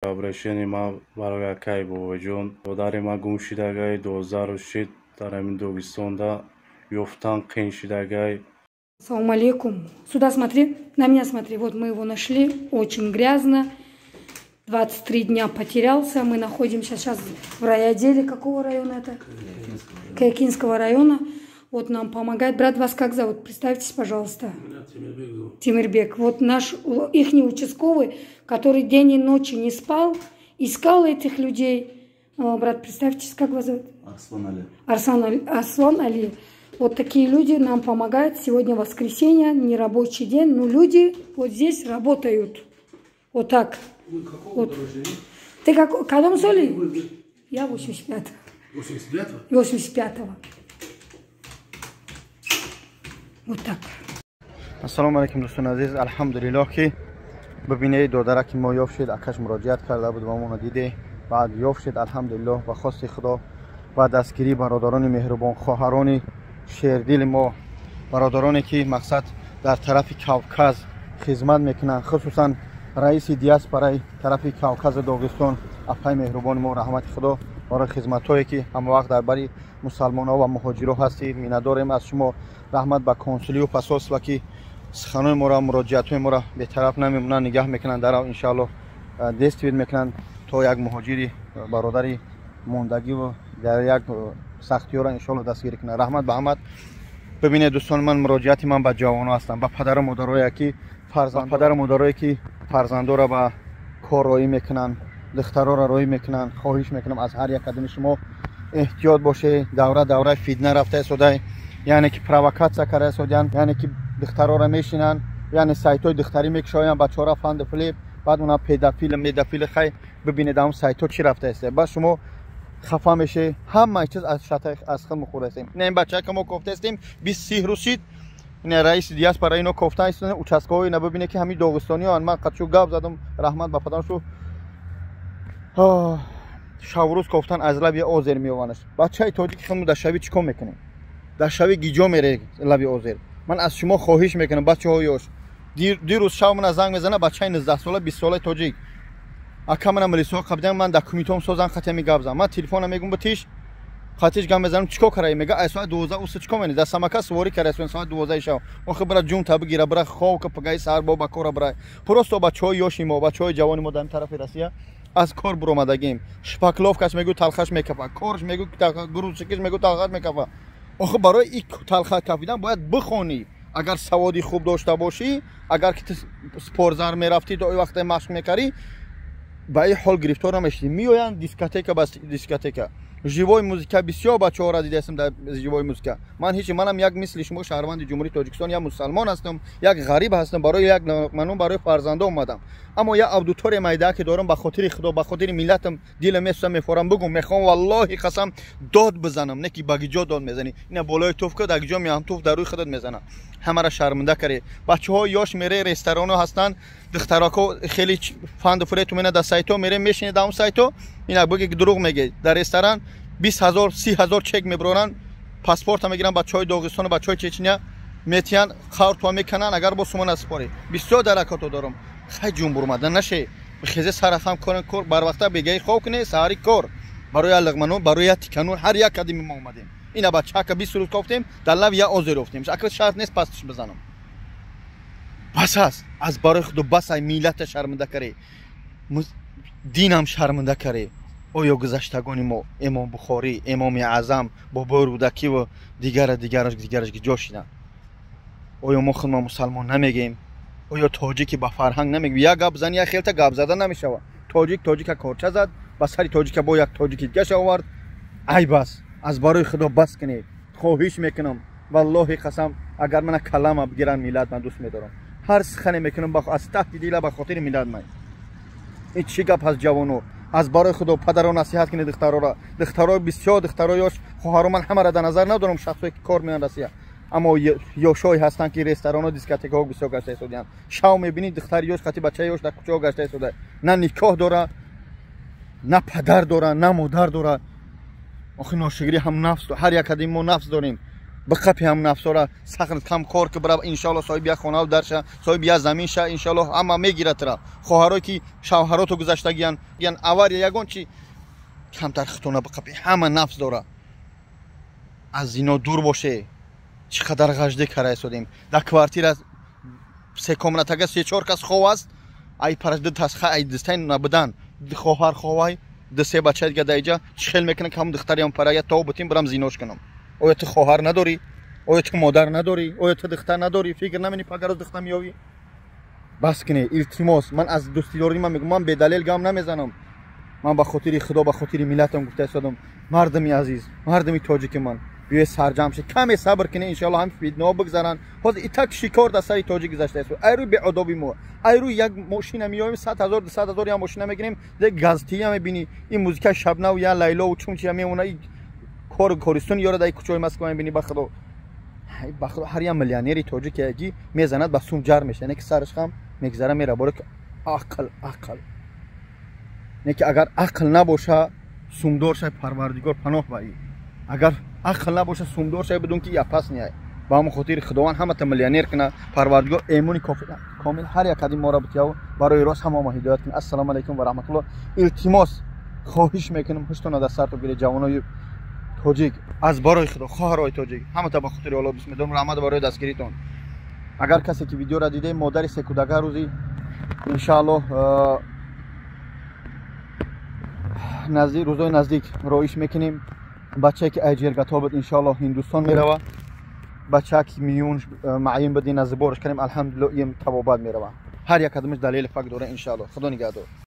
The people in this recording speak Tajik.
Обращение ма барои акай бобоҷон. Додари ма гум шидагай, 12 рӯз шид дар ҳамин Догистонда, ёфтан қиин шидагай. Салам алейкум. Сюда смотри, на меня смотри. Вот мы его нашли, очень грязно. 23 дня потерялся. Мы находимся сейчас в райотделе. Какого района это? Каякинского района. Вот нам помогает. Брат, вас как зовут? Представьтесь, пожалуйста. Меня Тимирбек зовут. Тимирбек. Вот наш ихний участковый, который день и ночи не спал, искал этих людей. Брат, представьтесь, как вас зовут? Арслан Али. Арслан Али. Вот такие люди нам помогают. Сегодня воскресенье, не рабочий день, но люди вот здесь работают. Вот так. Вы какого Вот. года рождения? Ты как, кадом соли? Вы Я 85-го. 85-го? 85-го. Вот так. Ассалому алайкум, дӯстони азиз. Алҳамдулиллоҳ, ки бибинед, додараки мо ёфт шуд. Акаш муроҷиат карда буд ва моно диде, баъд ёфт шуд. Алҳамдулиллоҳ, ба хости Худо ва дастгирии бародарони меҳрубон, хоҳарони шердили мо, бародароне ки мақсад дар тарафи Кавказ хизмат мекунанд, хусусан раиси диаспораи тарафи Кавкази Доғистон, апаи меҳрубони мо, раҳмати Худо барои хизматҳое ки ҳамавақт дар бари мусалмонҳо ва муҳоҷиро ҳастед, миннатдорем аз шумо. Раҳмат ба консулию посольство, ки суханои моро, муроҷиатҳои моро бетараф намемонанд, нигаҳ мекунанд, дарав иншааллоҳ действует мекунанд, то як муҳоҷири бародари мондагиву дар як сахтиёро иншоаллоҳ дастгирӣ кунанд. Раҳмат ба ҳамат. Бибинед, дӯстон, ман муроҷиати ман ба ҷавоно ҳастам, ба падару модарое ки фарзанд, падару модарое ки фарзандоро ба кор роӣ мекунанд, духтароро роӣ мекунанд. Хоҳиш мекунам аз ҳар як кадоми шумо, эҳтиёт бошед. Давра давраи фитна рафта истодай, яъне ки провокатсия карда истодиянд, яъне ки духтароро мешинанд, яъне сайтҳои духтарӣ мекушоянд, бачаҳоро фанду флип, баъд уна педофил, медофил. Хай, бибинед, ҳамн сайтҳо чӣ рафта истода, баъд шумо хафа мешед. Ҳамаи чиз аз шата аз хил мухӯрастем. Ина ин бачака мо кофтаистем, 20-30 рӯз шид. Ина раиси диаспора ино кофта истода, участковый ина бибине, ки ҳамин доғистониён. Ман қатшу гап задам, раҳмат ба падаршу, шаврӯз кофтан, аз лаби озер меованаш. Бачаи тоҷики худмо дар шави чӣ кор мекунем? Дар шави гиҷо мере лаби озер? Ман аз шумо хоҳиш мекунам, бачаҳои ёш. Дирӯз шав мана занг мезана бачаи 19-сола, 20-солаи тоҷик: «Ака, мана милисҳо қабидан, ман документом созан, хатами гап зан». Ман телефона мегум, битиш хатиш гап мезанам, чӣ кор карай? Мега, ай соати 12 уса чӣ кор менӣ? Дар самокат суворӣ карай, соати 12 шав. Охи, бира ҷунта бигира, бира хов ка, пагаи саҳар бо ба кора бирай. Просто бачаҳои ёши мо, бачаҳои ҷавони мо дар ин тарафи Россия аз кор буромадагим. Шпаклёвка ш мегӯ, талхаш мекафа, корш мегӯ, грузчик иш мегӯ, талхаш мекафа. Охи, барои и талха кафидан бояд бихонӣ. Агар саводи хуб дошта бошӣ, агар ки ту спортзал мерафтӣ, то вақте машқ мекардӣ, ба ин ҳол гирифтор намешидӣ. Меоянд дискотека ба дискотека, живой музыка. Бисёр бачаҳоро дидаастам дар живой музыка. Ман ҳеч, манам як мисли шумо шаҳрванди Ҷумҳурии Тоҷикистон, як мусалмон ҳастам, як ғариб ҳастам, барои як манун, барои фарзандо омадам. Аммо як аудитория майдаа ки дорам, ба хотири Худо, ба хотири миллатам дилам месӯзам, мефорам бугум, мехоҳам, валлоҳи қасам, дод бизанам. Не ки ба гиҷо дод мезанӣ? Ина болои туф ка, дар гиҷо меам, туф дар рӯи худат мезанам. Ҳамаро шарманда карӣ. Бачаҳои ёш мере, ресторано ҳастанд, духтарако хеле фанду фурету мена, дар сайто мере, мешинед дар он сайто. Ина буги, дурӯғ мегӯед. Дар ресторан 20 000, 30 000 чек мебароранд, паспорта мегиранд, бачаҳои Доғистону бачаҳои Чечня метиҳанд, қавртуа мекунанд, агар бо сума насупорӣ. Бисёр даракото дорам. Хай, ҷун бурмада наше, хезе сарафам кор, кор барвақта, бегаи хоб кунед, саҳари кор. Барои як лиқманун, барои як тиканун ҳар як кадими мо омадем. Ина бачака 20 рӯз кофтем, дар лав як озер ёфтем. Ака, шарт нест пастиш бизанам. Бас аст, аз барои Худо, бас. Ай миллата шарманда карӣ, динам шарманда карӣ. Оё гузаштагони мо, Имом Бухорӣ, Имоми Аъзам, бобои Рӯдакиву дигара, дигараш, дигараш ки ҷо шиданд? Оё мо худмо мусалмон намегӯем? Оё тоҷики ба фарҳанг намегӯем? Як гап зани, як хелта гап зада намешавад. Тоҷик тоҷика корча зад, ба сари тоҷика бо як тоҷики дигаша овард. Айб аст, аз барои Худо, бас кунед. Хоҳиш мекунам, валлоҳи қасам, агар мана калама бигиранд, миллат ман дӯст медорам. Ҳар сухане мекунам аз таҳти дила, ба хотири миллат ман. Ин чӣ гап ҳаст, ҷавоно? Аз барои Худо, падаро насиҳат кунед духтарора. Духтаро, бисёр духтаро ёш, хоҳаро, ман ҳамаро дар назар надорам, шахсое ки кор меоянд Россия, аммо ёшое ҳастанд, ки ресторану дискотекаҳо бисёр гашта истодиянд. Шав мебинӣ, духтари ёш қати бачаи ёш дар кӯчаҳо гашта истода, на никоҳ дора, на падар дора, на модар дора. Охи, ношукрӣ ҳам нафс, ҳар як кадим мо нафс дорем. Биқапи ҳам нафсора, сахт кам кор ки бира, иншоалло соҳиби як хонаву дарша, соҳиби як замин ша, иншоалло ҳама мегирад тира. Хоҳарое ки шавҳарото гузаштагиян, авария ягон чи, камтар хитона биқапи, ҳама нафс дора. Аз зино дур боше. Чӣ қадар ғажде кара истодем. Дар квартира се комнатага се-чор кас хов аст, ай параш ду тасха, ай дистай набудан, хоҳар ховай, ду се бача дига дар иҷа чӣ хел мекунам, ки ҳамун духтариам парая то бутим бирам зинош кунам. Оё ту хоҳар надорӣ? Оё ту модар надорӣ? Оё ту духтар надорӣ? Фикр намени пагароз духтар меёвӣ? Бас кине, илтимос. Ман аз дӯстидорӣ ман мегӯям, ман бедалел гам намезанам. Ман ба хотири Худо, ба хотири миллатам гуфта истодам. Мардуми азиз, мардуми тоҷики ман, биёед сарҷамъ шед, каме сабр кине, иншоалло ҳам фитнаҳо бигзаранд. Ҳозир итак шикор дар сари тоҷик гузаштааст. Ай рӯи беодоби мо, ай рӯи як мошина меоем, 100 000, 200 000 як мошина мегирем, як газтия мебинӣ, ин музика шабнав, я лайлову чунчия мемона, кор користон ёра дар кӯчаҳои Москва мебинӣ. Ба Худо, ба Худо, ҳар як миллионери тоҷик яки мезанад, ба сум ҷар меша, яъне ки сараш хам мегзара мера. Боре ки ақл, ақл не ки агар ақл набоша, сумдор шай, Парвардигор паноҳ ба и. Агар ақл набоша, сумдор шай, бидун ки опасный. Ба ҳамон хотири Худованд ҳамата миллионер куна, Парвардигор эмони комил ҳар як қадим моро битияв, барои рост ҳама мо ҳидоят куна. Ассалому алайкум ва раҳматуллоҳ. Илтимос, хоҳиш мекунам, ҳуштона дар сарту гире, ҷавонои тоҷик, аз барои Худо, хоҳарои тоҷик, ҳамата ба хотири Аллоҳ дӯст медорам. Раҳмат барои дастгиритон. Агар касе ки видеоро диде, модари се кӯдака рӯзи иншааллоҳ наздик, рӯзои наздик роиш мекунем. Бачае ки айҷергато буд, иншоаллоҳ Ҳиндустон мерава. Бачаа ки миюн маъюн буд, ина зиборш кардем, алҳамдулилло, им табобат мерава. Ҳар як кадомаш далели факт дора, иншоаллоҳ. Худо нигаҳдор.